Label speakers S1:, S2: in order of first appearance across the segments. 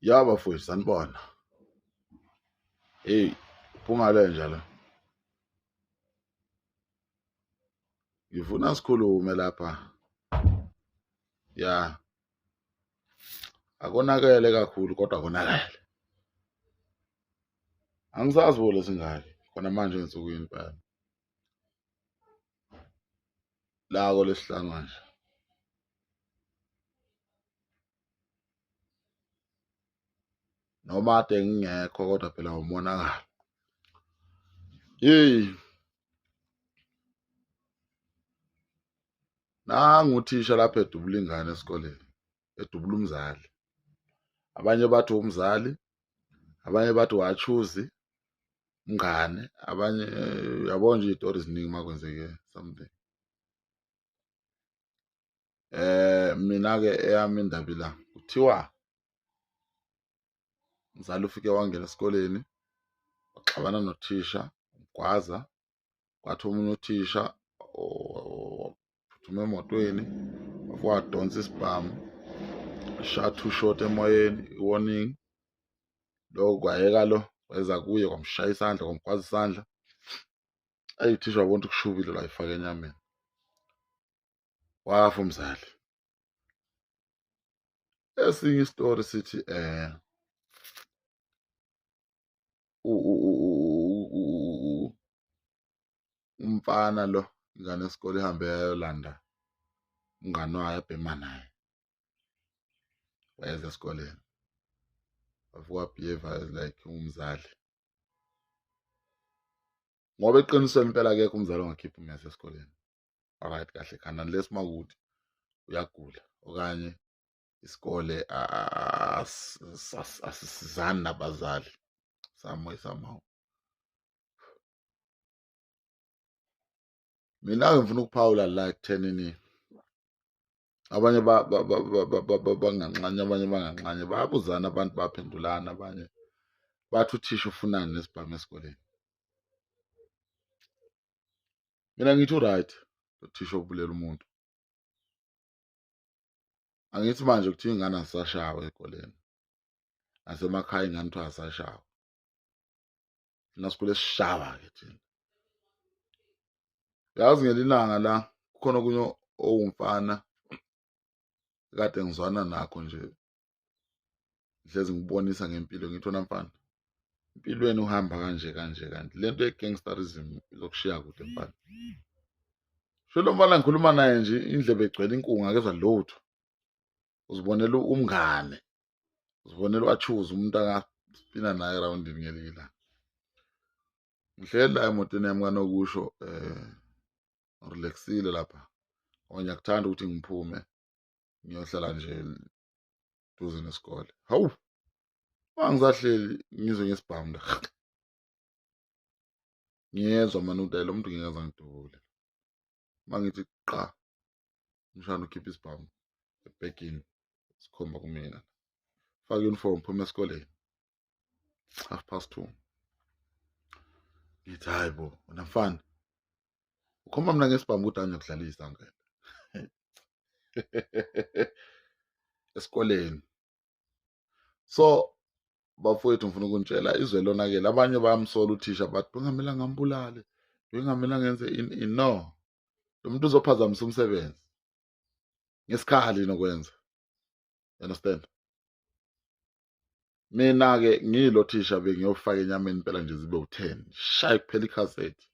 S1: Ya bafowethu sanibona. Hey, phunga lenja la. Ngifuna sikhulume lapha. Ya. Akonakele kakhulu kodwa konakele. Angisazi bo lesingaki khona manje ensukwini impela. La kolesihlanu manje. Noma ade ngingekho kodwa phela umonakalo. Hey. Nangu uthisha lapha edubula ingane esikoleni, edubula umzali. Abanye bathi umzali, abanye bathi wachuzi umngane, abanye uyabona nje iy'tori ziningi uma kwenzeke something. Mina-ke eyami indaba ila kuthiwa umzali ufike wangena esikoleni waxabana nothisha umgwaza kwathi omunye uthisha phuthuma emotweni wafika wadonsa isibhamu shaya two shot emoyeni i-warning lokho kwayeka lo weza kuye kwamshaya isandla kwamgwaza isandla ayi uthisha wabona ukuthi kushubile la ifaka enyameni wafa umzali esinye isitori sithi eh umfana lo ingane yesikole ihambe yayolanda umngani wayo abhema naye wayeza esikoleni wavuka wabehave as like umzali ngoba eqinisweni impela akekho umzali ongakhipha umese esikoleni alright kahle khanda unless makuthi uyagula okanye isikole asisizani nabazali some way somehow. Mina-ke ngifuna ukuphawula la ekuthenini abanye banganxanye abanye banganxanye bayabuzana abantu baphendulana abanye bathi uthisha ufunani nesibhamu esikoleni. Mina ngithi u-right uthisha obulela umuntu. Angithi manje kuthiwa ingane azisashawa ey'koleni nasemakhaya ingane kuthiwa azisashawa. Thina sikhule sishawa-ke thina. Yazi ngelinye ilanga la kukhona okunye owumfana kade ngizwana nakho nje ngihlezi ngibonisa ngempilo ngithi wena mfana empilweni uhamba kanje kanje kanti le nto ye-gangsterism izokushiya kude mfana. Sho lo mfana ngikhuluma naye nje indlebe egcwele inkungu akezwa lutho. Uzibonela umngane, uzibonela wachuza umuntu angaspina naye erawundini ngelinye ilanga. Ngihleli la emotweni yami kanokusho ngirelaxile lapha. Ngoba ngiyakuthanda ukuthi ngiphume ngiyohlala nje duze nesikole. Hawu, mangisahleli ngizwe ngesibhamu la. Ngiyezwa mani ukuthi lo muntu ngeke aze angidubule. Mangithi qa, umshana ukhipha isibhamu ebhegini sikhomba kumina. Faka uniform phuma esikoleni. 2:30. Ngithi hayi bo, wena mfana. Ukhomba mina ngesibhamu ukuthi angiyokudlalisa ngeke. Esikoleni. So bafowethu ngifuna ukunitshela izwe lonakele abanye bayamsola uthisha bathi bengamelanga ngambulale bengamelanga ngenze in no lo muntu uzophazamisa umsebenzi ngesikhali nokwenza you understand mina-ke ngiyilo thisha bengiyofaka enyameni impela nje zibe u-10 shaye kuphela ikhasethi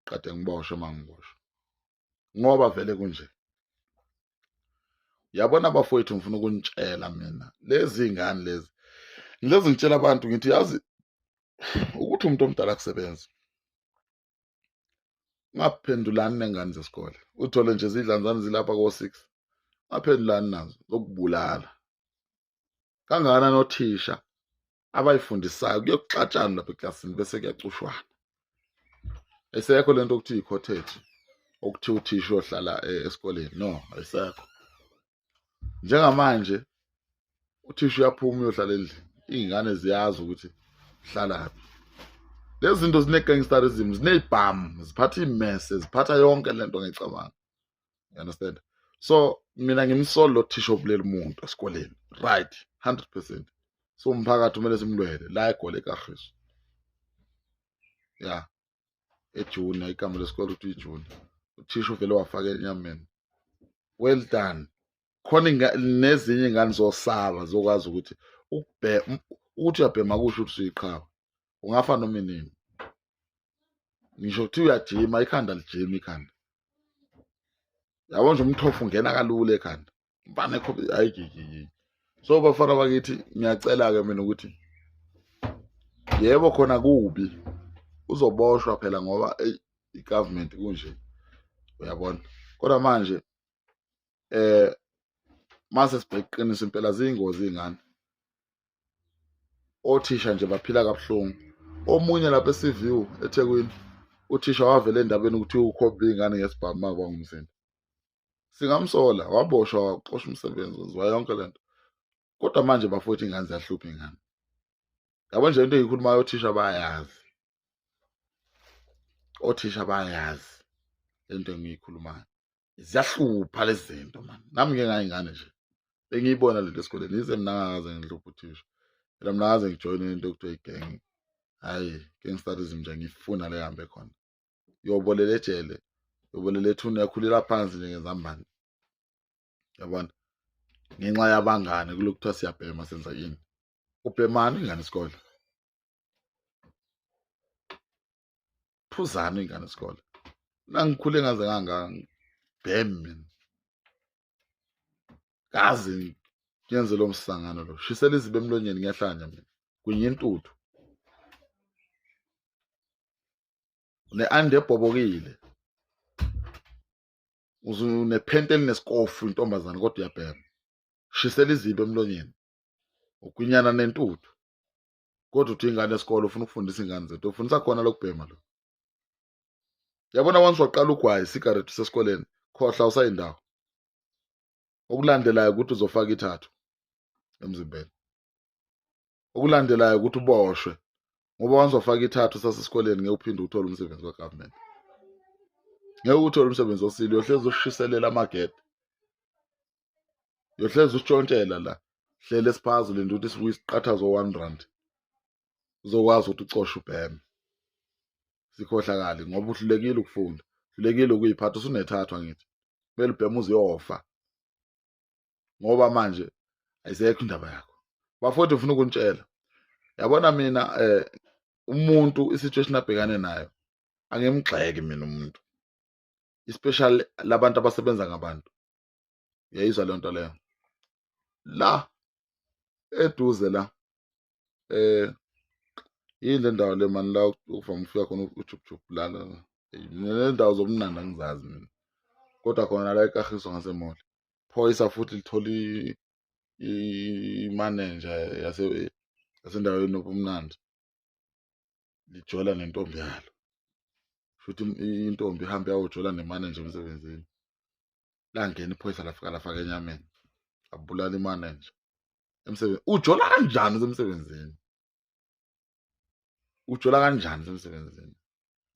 S1: qede ngiboshwe uma ngiboshwe ngoba vele kunje yabona bafowethu ngifuna ukunitshela mina lezi ngane lezi ngilezi ngitshela abantu ngithi yazi ukuthi umuntu omdala kusebenza ungaphendulani nengane zesikole uthole nje zidlanzana zilapha ko-6 ungaphendulani nazo zokubulala kangakanani othisha abayifundisayo kuyokuxatshana lapha eklasini bese kuyacushwana ayisekho lento okuthiwa i-cottage okuthiwa uthisha uyohlala esikoleni no ayisekho njengamanje uthisha uyaphuma uyohlala endlini iy'ngane ziyazi ukuthi uhlalaphi lezi zinto zine-gangsterism ziney'bhamu ziphatha iy'mese ziphatha yonke le nto ngiyicabanga you understand so mina ngimsolo lo thisha obulela umuntu esikoleni right 100%. Siwumphakathi kumele simlwele la eGoli eKagiso. Ya, eJunior, igama lesikole ukuthi iJunior. Uthisha uvele wafaka enyameni. Well done. Khona nezinye ingane zosaba zokwazi ukuthi ukuthi uyabhema kusho ukuthi uyiqhawe. Ungafa noma inini. Ngisho kuthiwa uyajima ikhanda lijima ikhanda. Yabo nje umthofu ungena kalula ekhanda. Mfana ekhobe hayi gigigi. So bafana bakithi ngiyacela ke mina ukuthi yebo khona kubi uzoboshwa phela ngoba i-government kunje uyabona kodwa manje mase sibheka iqiniso impela ziyingozi izingane othisha nje baphila kabuhlungu omunye lapha eCVU eThekwini uthisha wavela endabeni ukuthi ukhombe ingane ngesibhamu makwangumsindo singamsola waboshwa waxosha umsebenzi wenziwa yonke lento kodwa manje bafowethu ingane ziyahlupha ingane yabo nje into engiyikhulumayo othisha bayazi othisha bayazi lento engiyikhulumayo ziyahlupha lezi zinto mani nami ngike ngayingane nje bengiyibona lento esikoleni yize mina ngakaze ngihluphe uthisha phela mina ngaze ngijoyine into ekuthiwa igeng hhayi gangsterism nje ngifuna le hambe khona uyobolela ejele uyobolela ethuna yakhulela phansi njengezambane yabona ngenxa yabangane kulokhu kuthiwa siyabhema senza yini ubhemani ingane isikole phuzani ingane isikole mina ngikhule ngaze ngangangibhemi mina kazi ngiyenze lo msangano lo shisela izibe emlonyeni ngiyahlanya mina kunye intuthu ne-andi ebhobokile unephenti elinesikofu intombazane kodwa uyabhema shisela izibi emlonyeni ugwinyana nentuthu kodwa uthi ingane esikole ufuna ukufundisa ingane zethu ufundisa khona lokubhema lo yabona once waqala ugwayi isigarethi sesikoleni khohla usayindawo okulandelayo ukuthi uzofaka ithathu emzimbeni okulandelayo ukuthi uboshwe ngoba once wafaka ithathu sasesikoleni ngeke uphinde uthole umsebenzi kagovernment ngeke uthole umsebenzi osile uyohlezi ushiselela amagede uyohlezi usitshontshela la hlele esiphazu lento ukuthi sibuye isiqathazo 1 rand uzokwazi ukuthi ucoshe ubheme sikhohlakali ngoba uhlulekile ukufunda uhlulekile ukuyiphatha usunethathwa ngithi kumele ubheme uze uyofa ngoba manje ayisekho indaba yakho bafowethu ufuna ukuntshela yabona mina umuntu isituation abhekane nayo angimgxeki mina umuntu especially labantu abasebenza ngabantu uyayizwa leyo nto leyo la eduze la yini le ndawo le mani la uvama ukufika khona ujubjub la la mina le ndawo zomnandi angizazi mina kodwa khona la eKagiso ngasemall phoyisa futhi lithola imanager yasendaweni yobumnandi lijola nentombi yalo futhi intombi ihambe yayojola nemanager emsebenzini langena iphoyisa lafika lafaka enyameni abulala imanager emsebenzini ujola kanjani usemsebenzini ujola kanjani usemsebenzini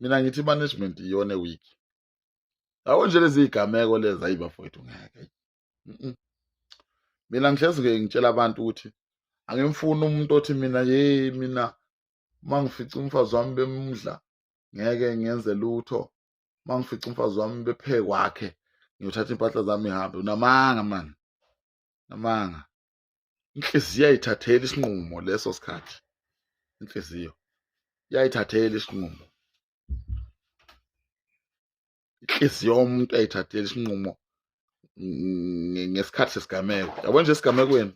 S1: mina ngithi i-management iyona weak yabo nje lezi zigameko lezi ayi bafowethu ngeke mina ngihlezi ke ngitshela abantu ukuthi angimfuni umuntu othi mina hey mina mangifica umfazi wami bemudla ngeke ngenze lutho mangifica umfazi wami bephekwakhe ngiyothatha impahla zami ihambe unamanga man namanga inhliziyo ayithatheli isinqumo leso sikhathi inhliziyo iyayithathela isinqumo inhliziyo yomuntu ayithathela isinqumo ngesikhathi sesigameko yabo nje esigamekweni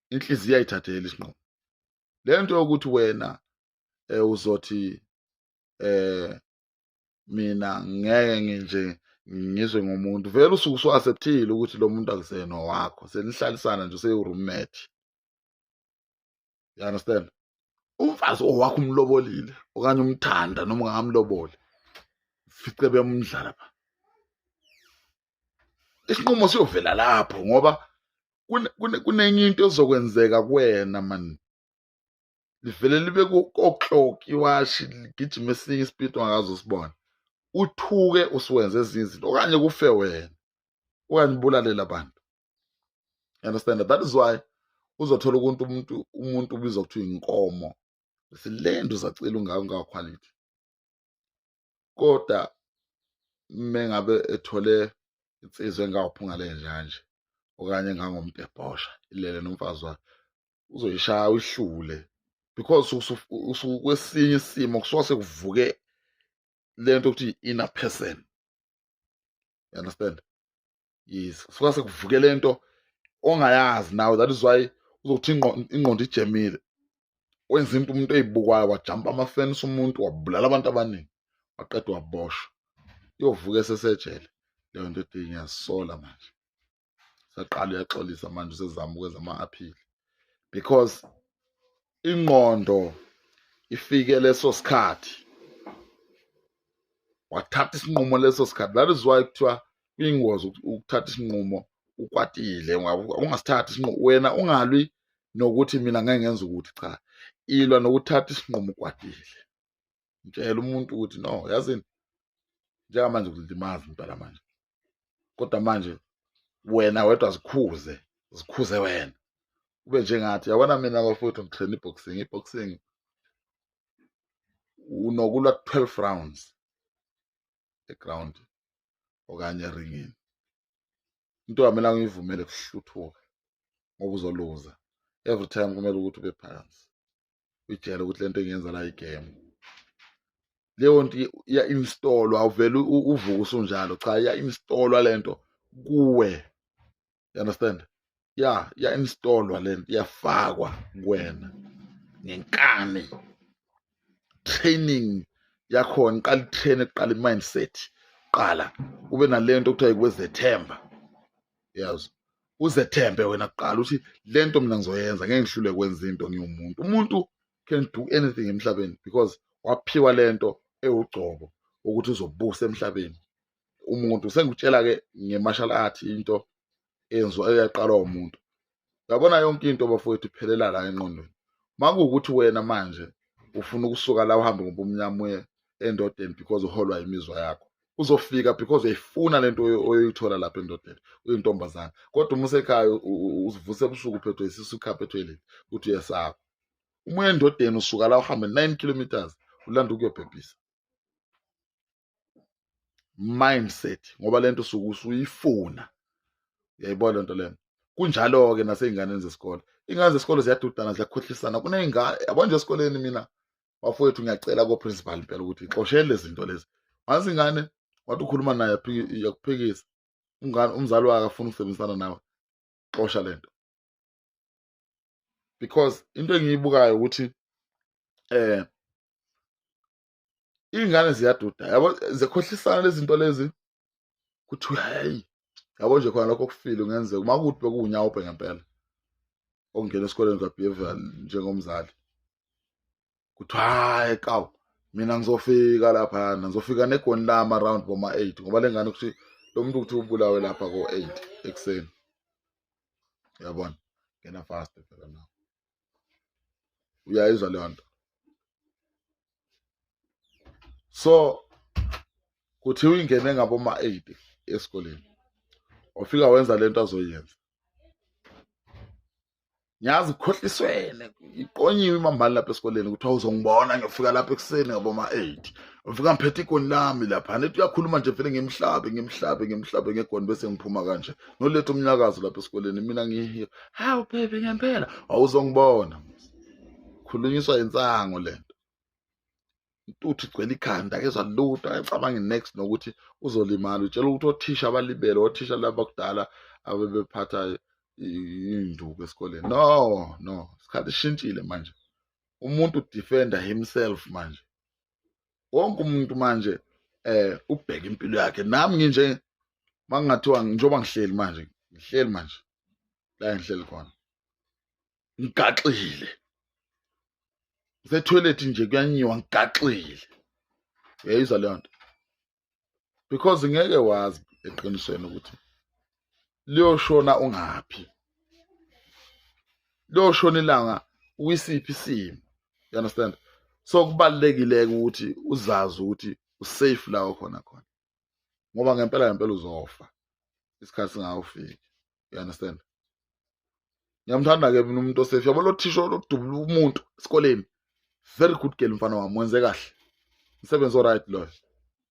S1: inhliziyo ayithatheli isinqumo le nto yokuthi wena uzothi mina ngeke nje ngizwe ngomuntu vele usuke usu-acceptile ukuthi lo muntu akusena owakho senihlalisana nje useyi-roommate you understand umfazi owakho umlobolile okanye umthanda noma ungakamloboli fice bemdla lapha isinqumo siyovela lapho ngoba kunenye into ezokwenzeka kuwena man livele libe ku-o'clock iwashi ligijima esinye isipiti ongakaze usibone uthuke usuwenze ezinye izinto okanye kufe wena okanye ubulalele abantu you understand that is why Uzothola ukuthi umuntu ubizwa kuthiwa inkomo, silenda uzacile ungaka quality. Kodwa mengabe ethole insizwa engawuphunga lenja nje okanye engangomdebhosha ilele nomfazi wakhe, uzoyishaya uyihlule, because usukwesinye isimo kusuka sekuvuke lento ukuthi inner person. You understand? Yes, kusuka sekuvuke lento ongayazi nawe. That is why uzokuthi ingqondo ijemile, wenza into umuntu eyibukwayo, wajampa amafensi umuntu, wabulala abantu abaningi, waqeda waboshwa, uyovuka esesejele. Leyo nto ethi ngiyazisola manje, saqala uyaxolisa manje, usezama ukwenza ama-appeal, because ingqondo ifike leso sikhathi, wathatha isinqumo leso sikhathi. That is why kuthiwa kuyingozi ukuthatha isinqumo ukwatile. Ungasithathi isinqumo wena, ungalwi nokuthi mina ngeke ngenza ukuthi, cha, ilwa nokuthatha isinqumo ukwatile. Mtshela umuntu ukuthi no, yazini, njengamanje kulimaza impela manje, kodwa manje wena wedwa zikhuze, zikhuze wena, ube njengathi yabona mina bafowethu ngitrain i-boxing. I-boxing unokulwa 12 rounds eground okanye eringini. Into amelanga uyivumele kuhluthuka, ngoba uzoluza every time. Kumele ukuthi ube phansi, uyitshele ukuthi lento engiyenza la igame. Leyo nto iya-installwa, awuvele uvuke usunjalo, cha, iya-installwa lento kuwe. You understand? Ya, iya-installwa lento, iyafakwa kuwena ngenkani. Training yakhona iqala, itrain iqala i-mindset, qala ube nalento okuthiwa ikwezethemba, yazi, uzethembe wena kuqala, uthi lento mina ngizoyenza, ngeke ngihlule kwenza into, ngiwumuntu. Umuntu can do anything emhlabeni because waphiwa lento ewugcobo ukuthi uzobusa emhlabeni umuntu. Sengikutshela ke nge-martial art, into eyenziwa eyaqalwa umuntu. Uyabona, yonke into bafowethu iphelela la engqondweni. Makuwukuthi wena manje ufuna ukusuka la uhambe ngobumnyama uye endodeni because uholwa imizwa yakho, uzofika because uyayifuna lento oyoyithola lapha endodeni uyintombazana. Kodwa uma usekhaya uzivuse ebusuku uphethwe isisu, ukhaphe etoilet, uthi uyesaba. Uma uya endodeni usuka la uhambe 9 kilometers, ulanda ukuyobhebhisa. Mindset, ngoba lento usuke usuyifuna, uyayibona lento leyo. Kunjalo-ke nasey'nganeni zesikole. Iy'ngane zesikole ziyadudana, ziyakhohlisana. Kuney'ngane, yabo nje esikoleni, mina bafowethu ngiyacela ko-principal impela ukuthi ixoshele lezi zinto lezi. Once ingane wathi ukhuluma naye iyakuphikisa, umngane, umzali wakhe afuna ukusebenzisana nawe, xosha lento, because into engiyibukayo ukuthi iy'ngane ziyaduda, yabo, ziyakhohlisana lezi zinto lezi. Kuthiwa hey, yabo nje khona lokho kufile, kungenzeka uma kuthi bekuwunyawupe ngempela okungena esikoleni kwa-behavior njengomzali, kuthiwa hayi kawu, mina ngizofika laphana, ngizofika negoni lami around boma-8, ngoba le ngane kuthi lo muntu kuthi ubulawe lapha ko-8 ekuseni, uyabona, ngena fast phela nawe, uyayizwa leyo nto. So kuthiwa ingene ngaboma-8 esikoleni, wafika wenza lento azoyenza. Ngiyazi kukhohliswene, iqonyiwe imambane lapha esikoleni, kuthiwa uzongibona ngiyofika lapha ekuseni ngaboma-8, ufika ngiphethe igoni lami lapha, nethi uyakhuluma nje vele, ngimhlabe, ngimhlabe, ngimhlabe ngegoni, bese ngiphuma kanje, noletha umnyakazo lapha esikoleni, mina ngihiyo. Hawu baby, ngempela awuzongibona. Khulunyiswa insango lento, intuthu igcwele ikhanda, akezwa lutho, akacabangi next nokuthi uzolimala. Utshela ukuthi othisha abalibele, othisha laba kudala abebephatha iy'nduku esikoleni. No, no, isikhathi sishintshile manje, umuntu defender himself manje, wonke umuntu manje ubheka impilo yakhe. Nami nginje, mangingathiwa njengoba ngihleli manje, ngihleli manje la ngihleli khona, ngigaxile ngisetoilet nje, kuyanyiwa, ngigaxile, uyayizwa leyo nto, because ngeke wazi eqinisweni ukuthi liyoshona ungaphi, liyoshona ilanga ukwisiphi isimo. You understand? So kubalulekile ukuthi uzazi ukuthi usafe la okhona khona, ngoba ngempela ngempela uzofa isikhathi singawufiki. You understand? Ngiyamthanda-ke mina umuntu osefi, yabo lo thisha olodubula umuntu esikoleni, very good girl mfana wami, wenze kahle umsebenzi o-right loyo.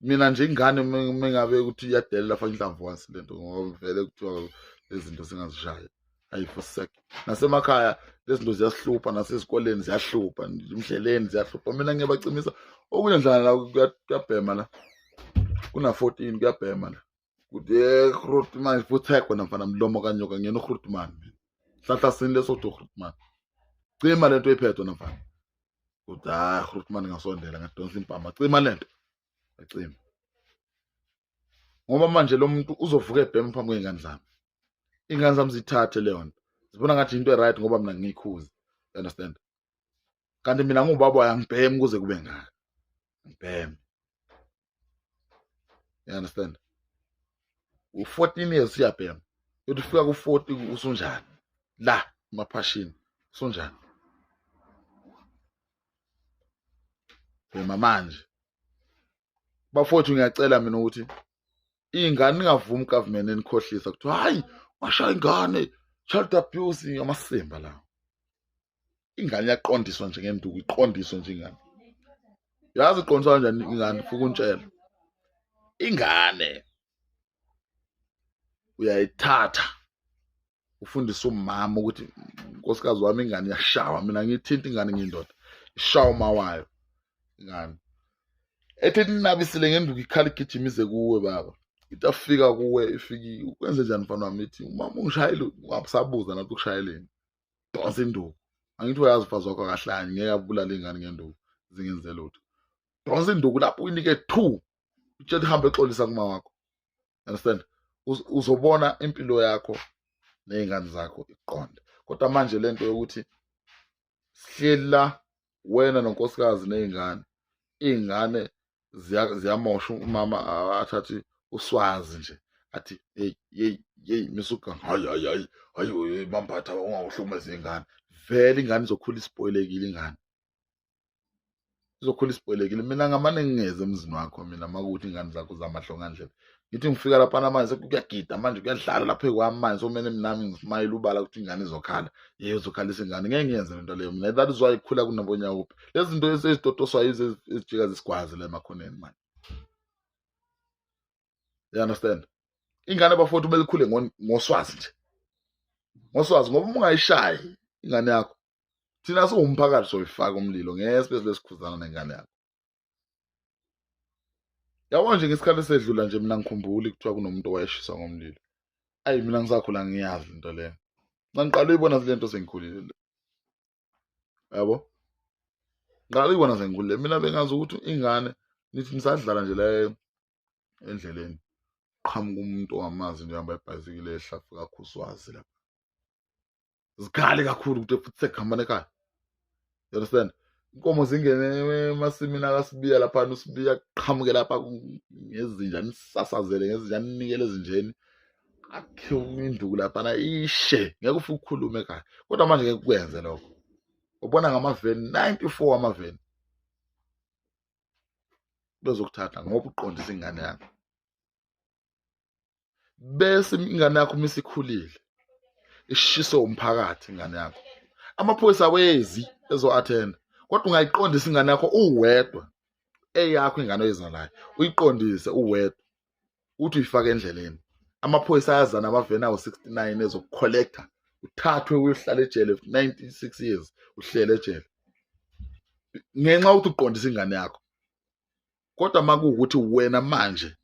S1: Mina nje ingane mengabe ukuthi iyadelela, faka inhlamvu once lento, ngoba vele kuthiwa lezi zinto singazishaya. Ayi for sec, nasemakhaya lezi zinto ziyasihlupha, nasezikoleni ziyahlupha, emdleleni ziyahlupha. Mina ngiyabacimisa okunye ndlala la, kuyabhema la, kuna-14 kuyabhema la. Kuthi Grootman futhi wena mfana mlomo kanyoka, ngiyena uGrootman mina, hlahla sini leso kuthi uGrootman, cima lento oyiphethe wena mfana. Uthi hayi Grootman, ngasondela ngadonsa impama, cima lento, acima, ngoba manje lo muntu uzovuka ebhema phambi kwey'ngane zami, iy'ngane zami zithathe leyo nto, zibona ngathi into e-right ngoba mina ngiyikhuze, you understand? Kanti mina ngubaba wayo, angibhemi kuze kube ngaka, ngibheme, you understand? U-14 years uyabhema, uthi ufika ku-40 usunjani la emaphashini, usunjani? Bhema manje bafowethu, ngiyacela mina ukuthi iy'ngane ningavumi government enikhohlisa kuthiwa hayi washaya ingane, child abuse, amasimba lawo. Ingane iyaqondiswa nje ngenduku, iqondiswe nje ingane. Yazi iqondiswa kanjani ingane? Fuka untshela ingane, uyayithatha ufundise umama ukuthi nkosikazi wami ingane iyashawa, mina ngiyithinta ingane, ngiyindoda, ishawa uma wayo ingane, ethi ninabisile ngenduku, ikhala igijima ize kuwe baba, ithi afika kuwe ifiki ukwenze njani mfana wami, ithi umama ungishayile, ungabusabuza nathi ukushayeleni, donsa induku. Angithi uyazi umfazi wakho akahlanyi, ngeke abulale ingane ngenduku zingenze lutho. Donsa induku lapho uyinike 2, utshela ihambe exolisa kuma wakho, understand? Uzobona impilo yakho ney'ngane zakho iqonde. Kodwa manje lento yokuthi sihleli la wena nonkosikazi ney'ngane, iy'ngane ziyamosha, umama athathe uswazi nje athi hey hey hey misuka, hayi hayi hayi hayi mamphatha, ungawuhlukumeza ingane. Vele ingane izokhula ispoilekile, ingane izokhula ispoilekile. Mina ngamane ngingeze emzini wakho mina makuthi ingane zakho zamahlongandlebe, ngithi ngifika laphana manje sekuyagida manje, kuyadlala lapha kwami manje, somele nami ngismayile ubala ukuthi ingane izokhala, yeye izokhalisa ingane, ngeke ngiyenze lento leyo mina. That is why ikhula kunabonyawuphi lezi zinto ezitotoswa yizo ezijika zisigwazi la emakhoneni manje, you understand? Ingane bafowethu belikhule ngoswazi nje, ngoswazi, ngoba uma ungayishayi ingane yakho, thina siwumphakathi soyifaka umlilo ngesibe lesikhuzana nengane yakho. Yabo nje ngesikhathi esedlula nje mina ngikhumbula kuthiwa kunomuntu owayeshiswa ngomlilo. Ayi mina ngisakhula ngiyazi into leyo, ngiqala uyibona le nto sengikhulile, yabo, ngiqala uyibona sengikhulile. Mina bengazi ukuthi ingane nithi nisadlala nje la endleleni, qhamuka umuntu ongamazi nje hamba ibhayisikili ehla afika khuswazi lapha, zikhale kakhulu ukuthi futhi sekuhamba ekhaya, you understand? Inkomo zingene emasimini akasibiya laphana, usibiya qhamuke lapha ngezinja, nisasazele ngezinja, ninikele ezinjeni, akhe induku laphana ishe, ngeke ufike ukukhulume ekhaya. Kodwa manje ngeke kwenze lokho, ubona ngamaveni 94 amaveni bezokuthatha ngoba uqondisa ingane yakho. Bese ingane yakho uma isikhulile ishiswe umphakathi ingane yakho, amaphoyisa awezi ezo-attenda, kodwa ungayiqondisa ingane yakho uwedwa, eyakho ingane oyizalayo uyiqondise uwedwa, uthi uyifake endleleni, amaphoyisa ayazana amaveni awu-69 ezoku-collecta, uthathwe uyohlala ejele 96 years, uhlele ejele ngenxa yokuthi uqondisa ingane yakho. Kodwa makuwukuthi wena manje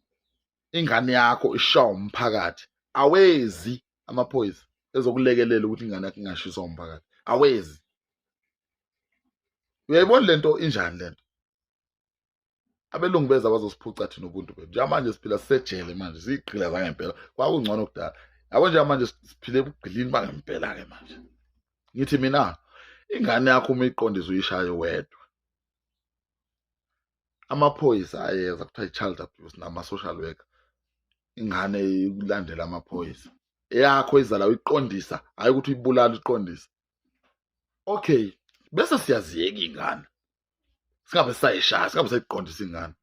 S1: ingane yakho ishawa umphakathi, awezi amaphoyisa ezokulekelela ukuthi ingane yakho ingashiswa umphakathi, awezi. Uyayibona lento injani lento? Abelungu beza bazosiphuca thina ubuntu bethu. Njengamanje siphila sisejele manje, siyigqila zangempela, kwakungcono kudala, yabo. Njengamanje siphile ebugqilini bangempela-ke manje. Ngithi mina ingane yakho uma iqondisa uyishaye wedwa, amaphoyisa ayeza, kuthiwa i-child abuse nama-social worker, ingane ikulandela amaphoyisa, eyakho izala uyiqondisa, hayi ukuthi uyibulala, uyiqondisa. Okay, bese siyaziyeka ingane, singabe sayishaya, singabe sayiqondisa ingane,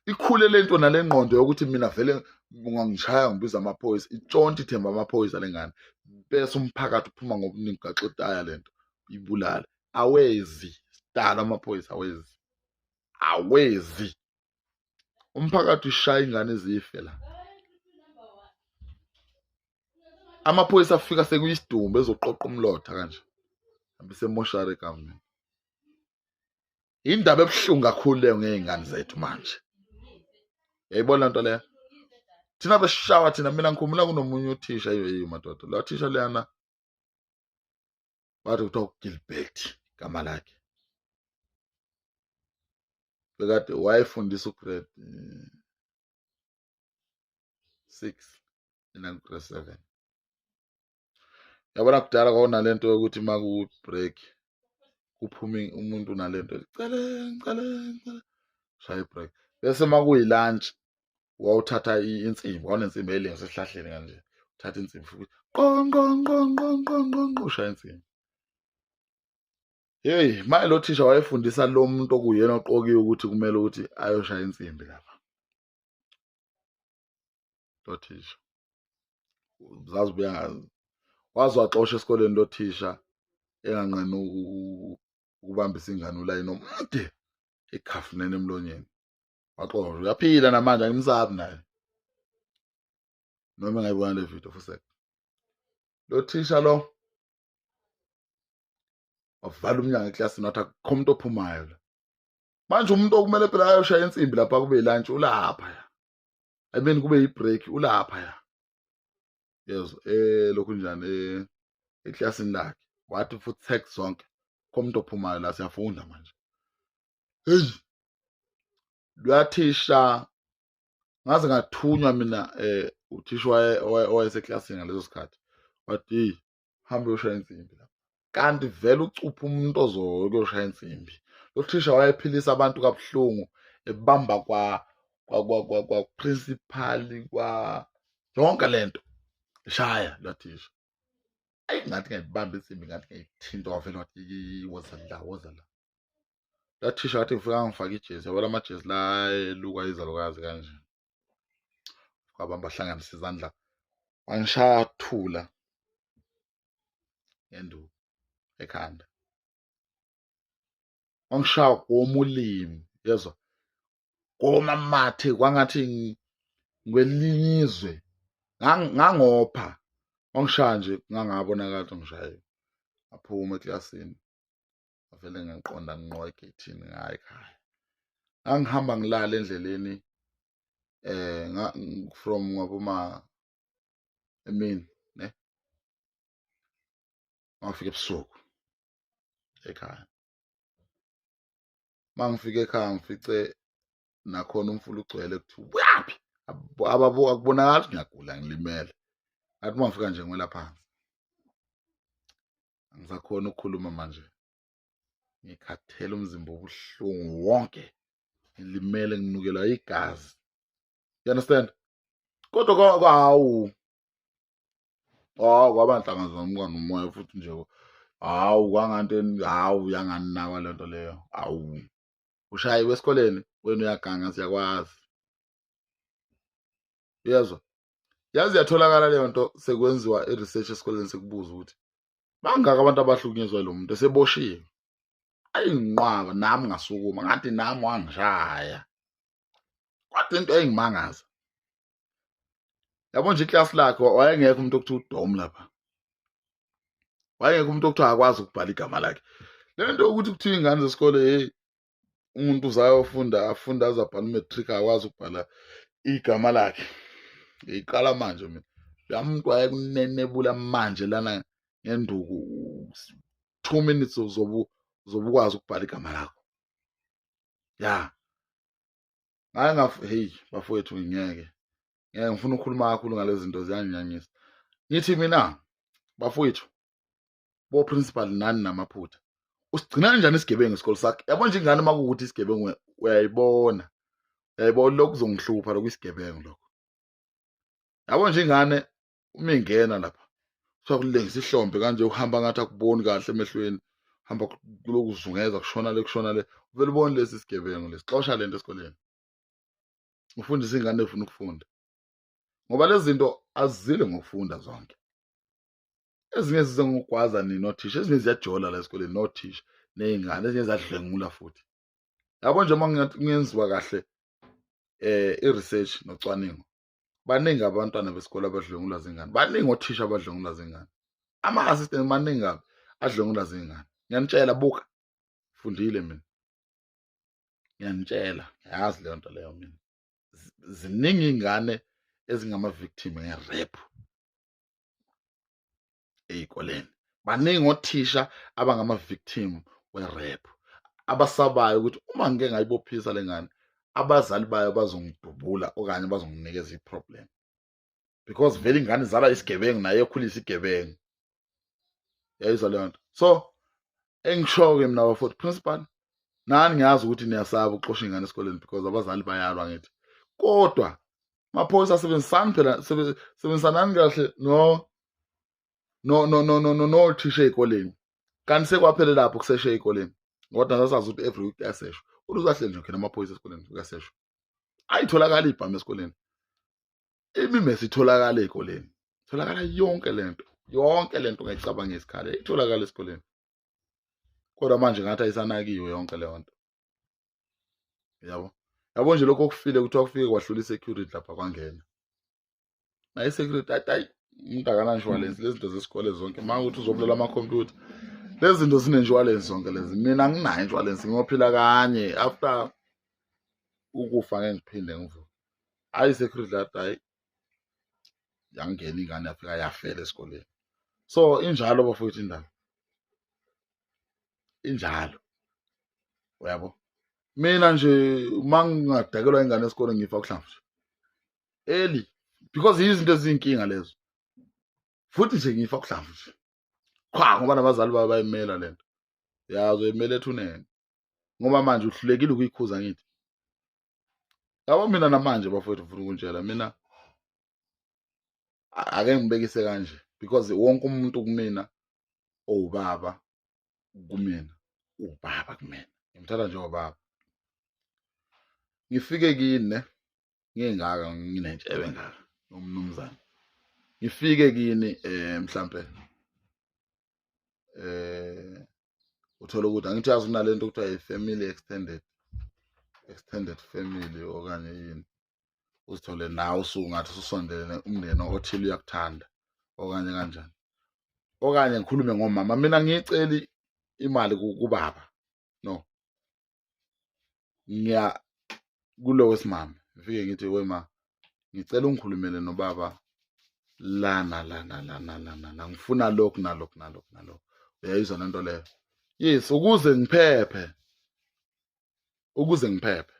S1: ikhule lento nalengqondo yokuthi mina vele Ungangishaya ngibiza amaphoyisa, itshontshe ithemba amaphoyisa lengane, bese umphakathi uphuma ngobuningi ugaxe itaya lento ibulale. Awezi sidala amaphoyisa, awezi, awezi. Umphakathi ushaya ingane zife la. Amaphoyisa afika sekuyisidumbu ezoqoqa umlotha kanje, hambise emoshari government. Indaba ebuhlungu kakhulu leyo ngey'ngane zethu manje. Yayibona lento leyo? Thina besishawa thina, mina ngikhumbula kunomunye uthisha, eyi madoda, lo thisha leyana bathi kuthiwa uGilbert igama lakhe. Bekade wayefundisa ugrade 6, mina ngigrade 7. Yabona kudala kwakunalento yokuthi uma ku-break kuphume umuntu nalento cele cele cele, shaya i-break, bese uma kuyi-lunch wawuthatha insimbi, wawunensimbi eyilengiswa esihlahleni kanje, uthatha insimbi futhi qo qo qo qo qo qo qo, ushaya insimbi. Hey, maye lo thisha wayefundisa lo muntu okuyena oqokiwe ukuthi kumele ukuthi ayoshaya insimbi lapha. Lo thisha zazi ubuya waze waxosha esikoleni lo thisha, enganqeni ukubambisa ingane ulayini omude ekhafuneni emlonyeni. Waxoshwa, uyaphila namanje, angimsabi naye noma engayibona le video futhi. Lo thisha lo wavala umnyango eklasini, wathi akukho umuntu ophumayo la. Manje umuntu okumele phela ayoshaya insimbi lapha kube ilunch ulapha ya, I mean kube i-break ulapha ya, yezwa lokhu njani eklasini lakhe. Wathi futhi tax zonke kho umuntu ophumayo la, siyafunda manje. Hey, luyathisha ngaze ngathunywa mina uthisha owayeseklasini ngaleso sikhathi, wathi hey, hambe uyoshaya insimbi lapha. Kanti vele ucupha umuntu ozoyoshaya insimbi. Lo thisha wayephilisa abantu kabuhlungu, ebamba kwa kwa kwa kwa kwa principal kwa yonke lento, shaya lo thisha. Ayi, ngathi ngiyayibamba insimbi, ngathi ngiyayithinta, wavele wathi woza la, woza la. La thisha wathi ngifika ngifake ijezi, yabona amajezi la elukwa izalukazi kanje, kwabamba hlanganisa izandla, wangishaya thula ngenduku ekhanda, wangishaya koma ulimi, yezwa koma mathe kwangathi ngwelinye izwe, ngangopha, wangishaya nje ngangabonakala ukuthi ngishaye. Ngaphuma eklasini, ngavele ngaqonda ngqo egeyithini, ngaya ekhaya. Ngangihamba ngilala endleleni from ngaboma emini ne, ngafika ebusuku ekhaya. Mangifika ekhaya ngifice nakhona umfula ugcwele, kuthiwa uyaphi, ababuka akubonakala ukuthi ngiyagula ngilimele. Ngathi uma ngifika nje ngiwela phansi, angisakhona ukukhuluma manje, ngikhathele, umzimba obuhlungu wonke, ngilimele, nginukelwa igazi, you understand? Kodwa hawu hawu, kwaba nhlanga zamuka nomoya futhi nje, hawu kwanganto, hawu yanganinakwa lento leyo. Hawu, ushayiwe esikoleni wena, uyaganga, siyakwazi, uyezwa? Yazi yatholakala leyo nto sekwenziwa i-research esikoleni, sekubuza ukuthi bangaka abantu abahlukunyezwa lo muntu eseboshiwe. Ayinqwaba, nami ngasukuma ngathi nami wangishaya. Kodwa into engimangaza, yabo nje iklasi lakhe wayengekho umuntu okuthiwa udom lapha, wayengekho umuntu okuthiwa akwazi ukubhala igama lakhe. Le nto ukuthi kuthiwa ingane zesikole, hey, umuntu uzayofunda afunda azabhala umatric akwazi ukubhala igama lakhe, ngiyiqala manje mina. La muntu wayekunenebula manje lana ngenduku, 2 minutes uzobe ukwazi ukubhala igama lakho. Ya ngake ngaf, hey bafowethu, ngeke ngeke ngifuna ukukhuluma kakhulu ngalezi zinto, ziyanginyanyisa. Ngithi mina bafowethu, bo principal nani namaphutha, usigcina kanjani isigebengu isikole sakhe? Yabo nje ingane uma kuwukuthi isigebengu uyayibona, uyayibona lokhu kuzongihlupha lokhu, isigebengu lokho. Yabo nje ingane uma ingena lapha kuthiwa kulengisa ihlombe kanje, uhamba ngathi akuboni kahle emehlweni, hamba kuloku zungeza kushona le kushona le, uvele ubone lesi sigebengu lesi. Xosha lento esikoleni, ufundise ingane efuna ukufunda. Ngoba lezi zinto azizile ngokufunda zonke. Ezinye zize ngokugwaza nini othisha, ezinye ziyajola la esikoleni nothisha ney'ngane, ezinye ziyadlwengula futhi. Yabo nje uma kungenziwa kahle i-research nocwaningo, baningi abantwana besikole abadlwengulwa zingane, baningi othisha abadlwengulwa zingane, ama-assistant maningi kabi adlwengulwa zingane. Ngiyanitshela, buka, fundile mina, ngiyanitshela, ngiyazi leyo nto leyo mina. Ziningi iy'ngane ezingama-victim nge-rape ey'koleni, baningi othisha abangama-victim we-rape abasabayo ukuthi uma ngike ngayibophisa le ngane, abazali bayo bazongidubula okanye bazonginikeza i-problem, because vele ingane izalwa isigebengu, naye ekhulisa igebengu. Yayizwa leyo nto? So engisho-ke mina bafowethu, principal nani, ngiyazi ukuthi niyasaba ukuxosha ingane esikoleni because abazali bayalwa, ngithi kodwa maphoyisa, sebenzisani phela, sebenzisanani kahle no no no no no no nothisha ey'koleni. Kanti sekwaphele lapho kuseshe ey'koleni, kodwa sasazi ukuthi every week kuyaseshwa. Uthi uzahleli nje khona amaphoyisa esikoleni, kuyaseshwa, ayitholakala ibhamu esikoleni, imimese itholakala ey'koleni, itholakala yonke lento, yonke lento ongayicabanga isikhala itholakala esikoleni. Kodwa manje ngathi ayisanakiwe yonke leyo nto, yabo. Yabo nje lokho okufile, kuthiwa kufike kwahlula i-security lapha, kwangena naye i-security, athi hayi, umuntu akana-insurance. Lezi zinto zesikole zonke, uma ukuthi uzobulala amakhompyutha, lezi zinto zine-insurance zonke lezi. Mina anginayo insurance, ngiyophila kanye, after ukufa ngeke ngiphinde ngivuke. Hayi, i-security lathi hayi, yangena ingane, yafika yafela esikoleni. So injalo bafowethu indaba, injalo, uyabo. Mina nje uma ngingadakelwa ingane esikoleni, ngifa kuhlamvu nje early, because izinto eziyinkinga lezo. Futhi nje ngifa kuhlamvu nje qha, ngoba nabazali babo bayimela lento, yazo imele ethuneni, ngoba manje uhlulekile ukuyikhuza. Ngithi yabo mina namanje bafowethu, ngifuna ukuntshela mina, ake ngibekise kanje, because wonke umuntu kumina owubaba kumina, ubaba kumina, ngimthatha njengobaba. Ngifike kini ne ngingaka, nginentshebe engaka nomnumzane, ngifike kini mhlambe uthola ukuthi angithi yazi kunalento kuthiwa i-family extended family okanye yini, uzithole nawe usungathi ususondelene, umndeni othile uyakuthanda okanye kanjani. Okanye ngikhulume ngomama, mina ngiyiceli imali kubaba, no, ngiya kulo wesimame, ngifike ngithi, "We ma, ngicela ungikhulumele nobaba lana lana lana lana la, ngifuna lokhu nalokhu nalokhu nalokhu." Uyayizwa lento leyo? Yes, ukuze ngiphephe, ukuze ngiphephe,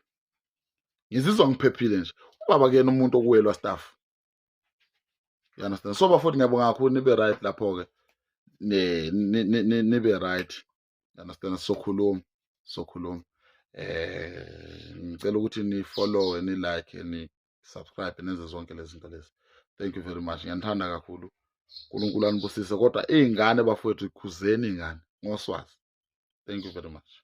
S1: ngizizwa ngiphephile nje. Ubaba kuyena umuntu okuwelwa staff, you understand? So bafowethu, ngiyabonga kakhulu, nibe right lapho-ke, nibe right, you understand? Sokhuluma, sokhuluma. Ngicela ukuthi ni follow, ni like, ni subscribe, nenze zonke lezi zinto lezi. Thank you very much, ngiyanithanda kakhulu. uNkulunkulu anibusise. Kodwa iy'ngane bafowethu, ikhuzeni iy'ngane ngoswazi. Thank you very much.